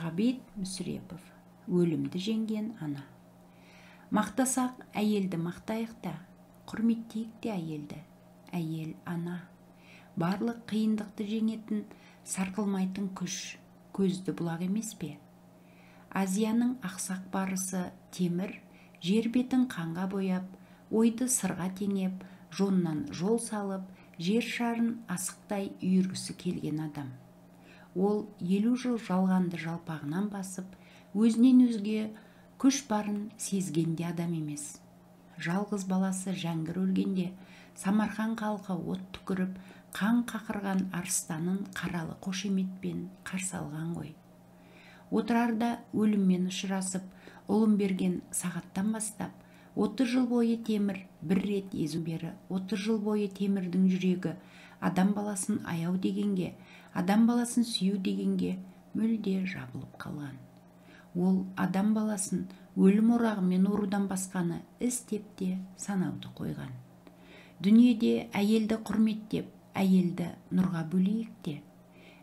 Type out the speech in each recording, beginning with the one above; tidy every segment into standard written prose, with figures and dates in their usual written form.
Ғабит Мүсірепов. Өлімді жеңген ана. Мақтасақ әйелді мақтайық та, құрметтейік те әйелді. Әйел ана. Барлық қиындықты жеңетін, сарқылмайтын күш, көзді бұлақ емес пе? Азияның ақсақ барысы Темір жер бетін қанға бояп, ойды сырға теңеп, жоннан жол салып, жер шарын асықтай үйіргісі келген адам. Ол 50 жыл жалғанды жалпағынан басып, өзінен өзге күш барын сезген де адам емес. Жалғыз баласы Жәңгір өлгенде Самарқан халқы от түкіріп, қан қақырған арыстанын қаралы қошеметпен қарсы алған ғой. Отырарда өліммен ұшырасып, ұлым берген сағаттан бастап, 30 жыл бойы Темір бір рет езу бері, 30 жыл бойы Темірдің жүрегі адам баласын аяу дегенге, адам баласын сүю дегенге мүлде жабылып қалған. Ол адам баласын өлім орағымен орудан басқаны істеп те санауды қойған. Дүниеде әйелді құрметтеп, әйелді нұрға бөлейік те.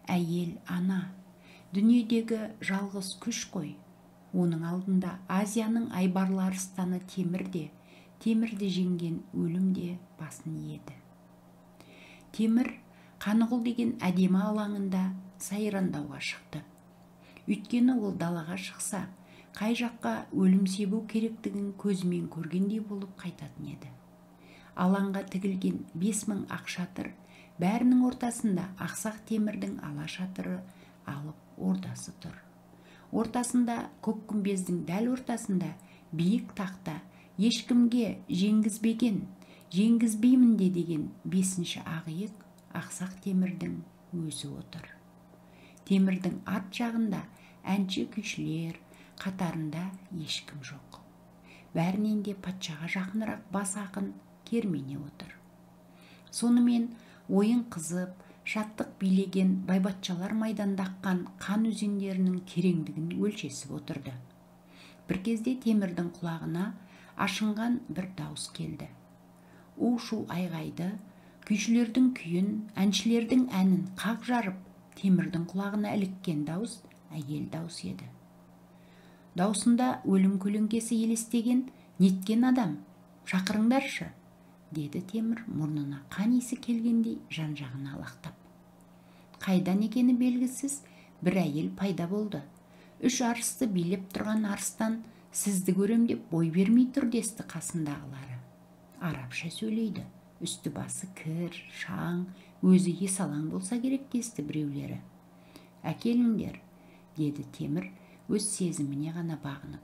Әйел ана. Дүниедегі жалғыз күш қой. Оның алдында Азияның айбарлы арыстаны Темір де, Темірді жеңген өлім де басын иеді. Темір Қанығұл деген әдемі алаңында сайрандауға шықты. Өйткені ол далаға шықса, қай жаққа өлім себу керектігін көзімен көргендей болып қайтатын еді. Алаңға тігілген 5000 ақ шатыр, бәрінің ортасында ақсақ Темірдің ала шатыры алып ордасы тұр. Ортасында, көк күмбездің дәл ортасында биік тақта ешкімге жеңгізбеген, жеңгізбеймін де деген 5-ші ақ иек ақсақ Темірдің өзі отыр. Темірдің арт жағында әнші күйшілер, қатарында ешкім жоқ. Бәрінен де патшаға жақынырақ бас ақын Кермене отыр. Сонымен ойын қызып, шаттық билеген байбатшалар майданда аққан қан өзендерінің тереңдігін өлшесіп отырды. Бір кезде Темірдің құлағына ашынған бір дауыс келді. У-шу айғайды, күйшілердің күйін, әншілердің әнін қақ жарып, Темірдің құлағына іліккен дауыс әйел даусы еді. Даусында өлім көлеңкесі елестеген неткен адам, шақырыңдаршы, деді Темір мұрнына қан иісі келгендей жан-жағына алақтап. Қайдан екені белгісіз бір әйел пайда болды. 3 арысты билеп тұрған арыстан сізді көрем деп бой бермей тұр десті қасындағылары. Арабша сөйлейді, үсті басы кір, шаң, өзі есалаң болса керек десті біреулері. Әкеліңдер, деді Темір өз сезіміне ғана бағынып.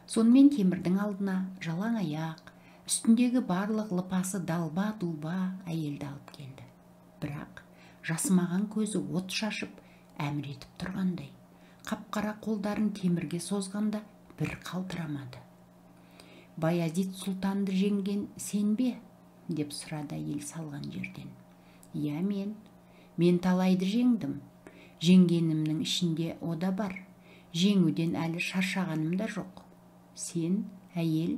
Сонымен Темірдің алдына жалаң аяқ, үстіндегі барлық лыпасы далба-дулба әйелді алып келді. Бірақ жасымаған көзі от шашып, әмір етіп тұрғандай. Қап-қара қолдарын Темірге созғанда бір қалтырамады. Баязид сұлтанды жеңген сен бе? Деп сұрады әйел салған жерден. Иә, мен. Мен талайды жеңдім. Жеңгенімнің ішінде о да бар. Жеңуден әлі шаршағаным да жоқ. Сен, әйел,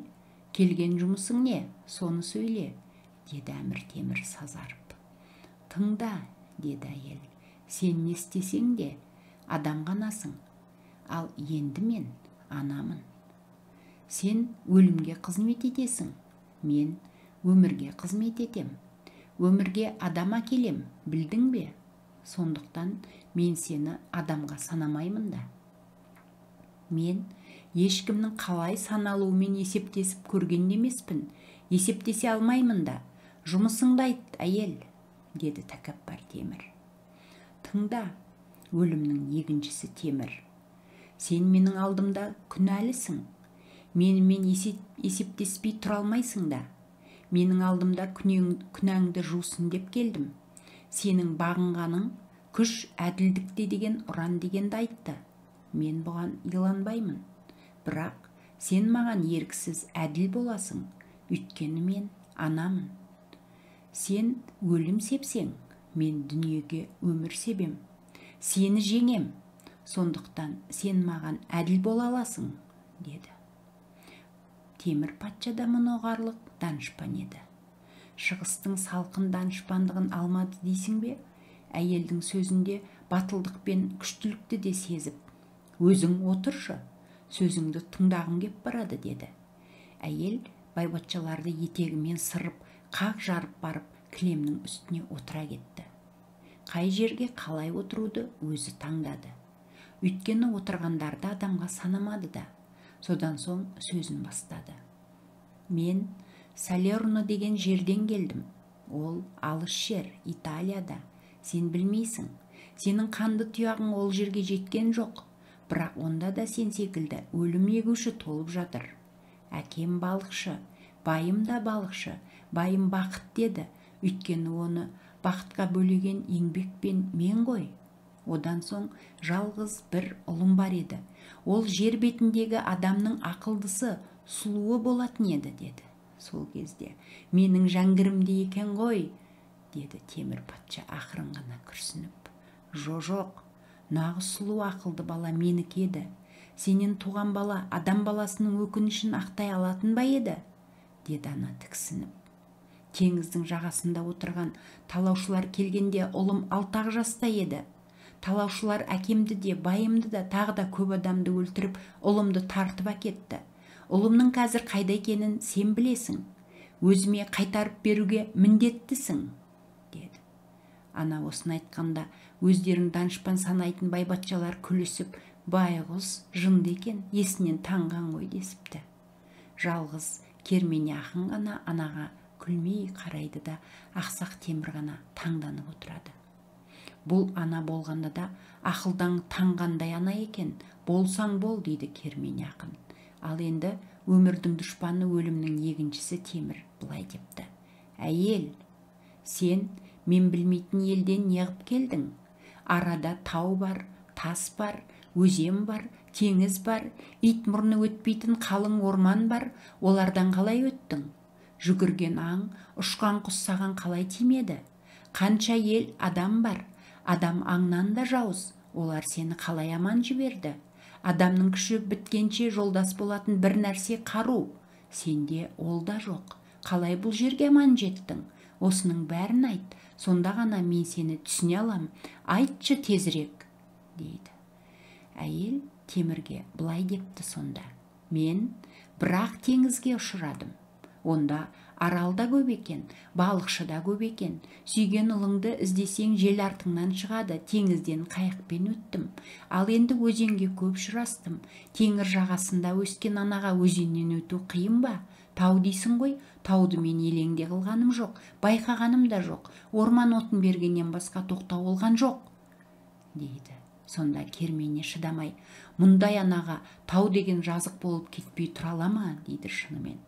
келген жұмысың не? Соны сөйле, деді әмір Темір сазарып. Тыңда, деді әйел. Сен не істесең де адам ғанасың. Ал енді мен анамын. Сен өлімге қызмет етесің. Мен өмірге қызмет етем. Өмірге адам әкелем, білдің бе? Сондықтан мен сені адамға санамаймын да. Мен ешкімнің қалай саналуымен есептесіп көрген емеспін, есептесе алмаймын да. Жұмысыңды айт, әйел, деді тәкаппар Темір. Тыңда, өлімнің егіншісі Темір. Сен менің алдымда күнәлісің. Менімен есептеспей тұра алмайсың да. Менің алдымда күнәңді жусын деп келдім. Сенің бағынғаның күш әділдікте деген ұран дегенді айтты. Мен бұған иланбаймын. Бірақ сен маған еріксіз әділ боласың, өйткені мен анамын. Сен өлім сепсең, мен дүниеге өмір себем. Сені жеңем, сондықтан сен маған әділ бола аласың, деді. Темір патша да мұны ұғарлық данышпан еді. Шығыстың салқын данышпандығын алмады дейсің бе? Әйелдің сөзінде батылдық пен күштілікті де сезіп, Өзің отыршы, сөзіңді тыңдағым кеп барады, деді. Әйел байбатшаларды етегімен сырып, қақ жарып барып, кілемнің үстіне отыра кетті. Қай жерге қалай отыруды өзі таңдады. Өйткені отырғандарды адамға санамады да. Содан соң сөзін бастады. Мен Салерно деген жерден келдім. Ол алыс жер, Италияда. Сен білмейсің. Сенің қанды тұяғың ол жерге жеткен жоқ. Бірақ онда да сен секілді өлім егуші толып жатыр. Әкем балықшы, байым да балықшы, байым бақыт деді. Өйткені оны бақытқа бөлеген еңбекпен мен ғой. Одан соң жалғыз бір ұлым бар еді. Ол жер бетіндегі адамның ақылдысы, сұлуы болатын еді, деді. Сол кезде менің жәңгірімде екен ғой, деді Темір патша ақырын ғана күрсініп. Жо-жоқ, нағыз сұлу ақылды бала менікі еді. Сенен туған бала адам баласының өкінішін ақтай алатын ба еді, деді ана тіксініп. Теңіздің жағасында отырған талаушылар келгенде ұлым 6 жаста еді. Талаушылар әкемді де, байымды да, тағы да көп адамды өлтіріп, ұлымды тартып әкетті. Ұлымның қазір қайда екенін сен білесің. Өзіме қайтарып беруге міндеттісің, деді. Ана осыны айтқанда өздерін данышпан санайтын байбатшалар күлісіп, байғұс жынды екен, есінен танған ғой десіпті. Жалғыз Кермене ақын ғана анаға күлмей қарайды да, Ақсақ Темір ғана таңданып отырады. Бұл ана болғанда да ақылдан таңғандай ана екен, болсаң бол, дейді Кермене ақын. Ал енді өмірдің дұшпаны өлімнің егіншісі Темір былай депті. Әйел, сен мен білмейтін елден неғып келдің? Арада тау бар, тас бар, өзен бар, теңіз бар, ит мұрны өтпейтін қалың орман бар, олардан қалай өттің? Жүгірген аң, ұшқан құс саған қалай тимеді? Қанша ел адам бар, адам аңнан да жауыз, олар сені қалай аман жіберді? Адамның күші біткенше жолдас болатын бір нәрсе қару, сенде ол да жоқ. Қалай бұл жерге аман жеттің? Осының бәрін айт, сонда ғана мен сені түсіне алам. Айтшы тезірек, дейді. Әйел Темірге былай депті сонда. Мен бірақ теңізге ұшырадым. Онда арал да көп екен, балықшы да көп екен. Сүйген ұлыңды іздесең жел артыңнан шығады. Теңізден қайықпен өттім. Ал енді өзенге көп ұшырастым. Теңір жағасында өскен анаға өзеннен өту қиын ба? Тау дейсің ғой, тауды мен елеңде қылғаным жоқ, байқағаным да жоқ. Орман отын бергеннен басқа тоқтау болған жоқ, дейді. Сонда Кермене шыдамай, мұндай анаға тау деген жазық болып кетпей тұра ала ма, дейді шынымен.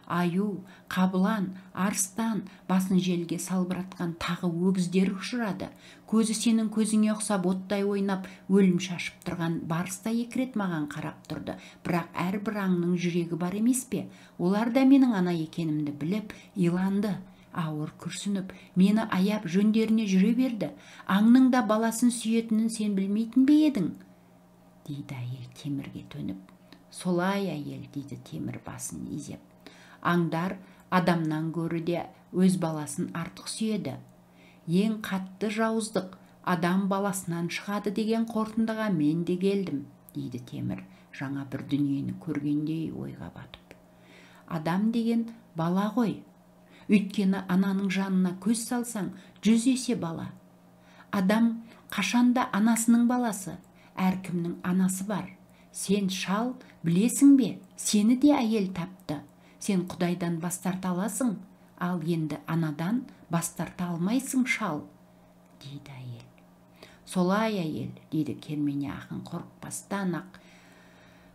Аю, қабылан, арыстан, басын желге салбыратқан тағы өгіздер ұшырады. Көзі сенің көзіңе ұқсап оттай ойнап, өлім шашып тұрған барыс та екі рет маған қарап тұрды. Бірақ әрбір аңның жүрегі бар емес пе? Олар да менің ана екенімді біліп, иланды. Ауыр күрсініп, мені аяп жөндеріне жүре берді. Аңның да баласын сүйетінін сен білмейтін бе едің? Дейді әйел Темірге төніп. Солай әйел, дейді Темір басын изеп. Аңдар адамнан гөрі де өз баласын артық сүйеді. Ең қатты жауыздық адам баласынан шығады деген қорытындыға мен де келдім, дейді Темір, жаңа бір дүниені көргендей ойға батып. Адам деген бала ғой. Өйткені ананың жанына көз салсаң, 100 есе бала. Адам қашанда анасының баласы, әркімнің анасы бар. Сен шал, білесің бе, сені де әйел тапты. Сен Құдайдан бас тарта аласың, ал енді анадан бас тарта алмайсың, шал, дейді әйел. Солай әйел, дейді Кермене ақын қорықпастан ақ.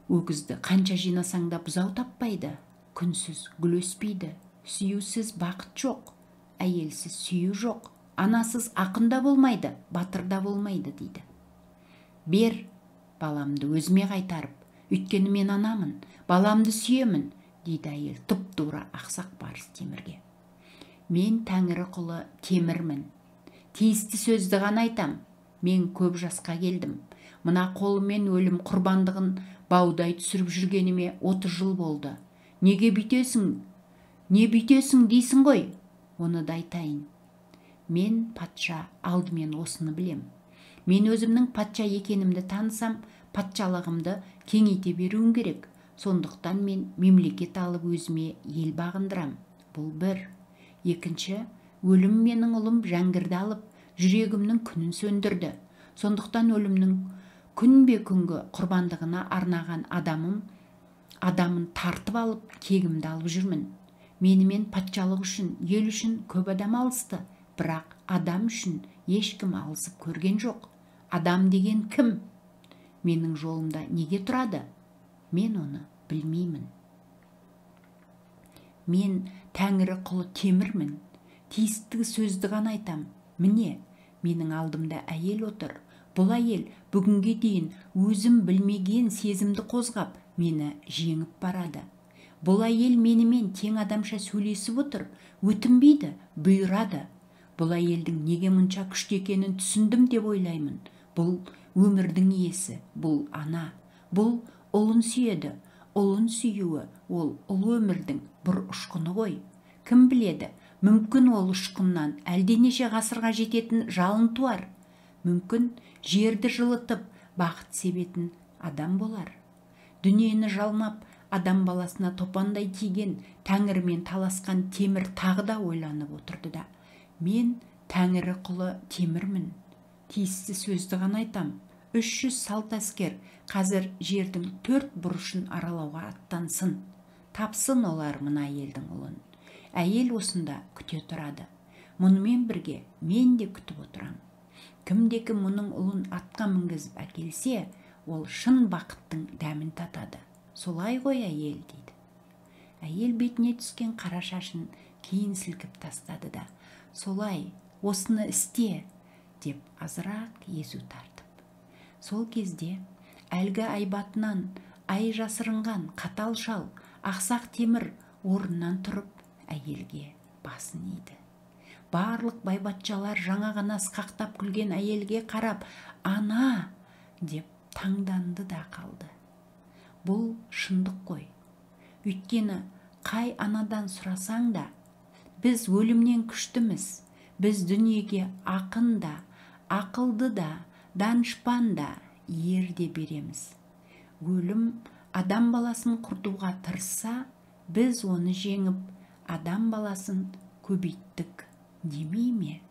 Өгізді қанша жинасаң да бұзау таппайды, күнсіз гүл өспейді, сүюсіз бақыт жоқ, әйелсіз сүю жоқ, анасыз ақын да болмайды, батыр да болмайды, дейді. Бер баламды өзіме қайтарып, өйткені мен анамын, баламды сүйемін, дейді әйел тұп-тура Ақсақ барыс Темірге. Мен тәңірі құлы Темірмін. Тиісті сөзді ғана айтам. Мен көп жасқа келдім. Мына қолыммен өлім құрбандығын баудай түсіріп жүргеніме 30 жыл болды. Неге бүйтесің? Не бүйтесің дейсің ғой? Оны да айтайын. Мен патша, алдымен осыны білем. Мен өзімнің патша екенімді танысам, Патшалығымды кеңейте беруім керек. Сондықтан мен мемлекет алып өзіме ел бағындырам. Бұл бір. Екінші, өлім менің ұлым Жәңгірді алып, жүрегімнің күнін сөндірді. Сондықтан өлімнің күнбе күнгі құрбандығына арнаған адамын тартып алып, кегімді алып жүрмін. Менімен патшалық үшін, ел үшін көп адам алысты, бірақ адам үшін ешкім алысып көрген жоқ. Адам деген кім? Менің жолымда неге тұрады? Мен оны білмеймін. Мен тәңірі құлы Темірмін. Тиісті сөзді ғана айтам. Міне, менің алдымда әйел отыр. Бұл әйел бүгінге дейін өзім білмеген сезімді қозғап, мені жеңіп барады. Бұл әйел менімен тең адамша сөйлесіп отыр, өтінбейді, бұйырады. Бұл әйелдің неге мұнша күшті екенін түсіндім деп ойлаймын. Бұл өмірдің иесі, бұл ана. Бұл ұлын сүйеді. Ұлын сүюі ол ұлы өмірдің бір ұшқыны ғой. Кім біледі, мүмкін ол ұшқыннан әлденеше ғасырға жететін жалын туар. Мүмкін жерді жылытып, бақыт себетін адам болар. Дүниені жалмап, адам баласына топандай тиген, тәңірмен таласқан Темір тағы да ойланып отырды да. Мен тәңірі құлы Темірмін. Тиісті сөзді ғана айтам. 300 салт әскер қазір жердің 4 бұрышын аралауға аттансын. Тапсын олар мына әйелдің ұлын. Әйел осында күте тұрады. Мұнымен бірге мен де күтіп отырам. Кімде-кім мұның ұлын атқа мінгізіп әкелсе, ол шын бақыттың дәмін татады. Солай ғой, әйел, дейді. Әйел бетіне түскен қара шашын кейін сілкіп тастады да, солай, осыны істе, деп азырақ езу тартып. Сол кезде әлгі айбатынан ай жасырынған қатал шал Ақсақ Темір орнынан тұрып әйелге басын иді. Барлық байбатшалар жаңа ғана сықақтап күлген әйелге қарап, ана деп таңданды да қалды. Бұл шындық қой. Өйткені қай анадан сұрасаң да, біз өлімнен күштіміз, біз дүниеге ақын да, ақылды да, данышпан да, ер де береміз. Өлім адам баласын құртуға тырысса, біз оны жеңіп, адам баласын көбейттік демей ме?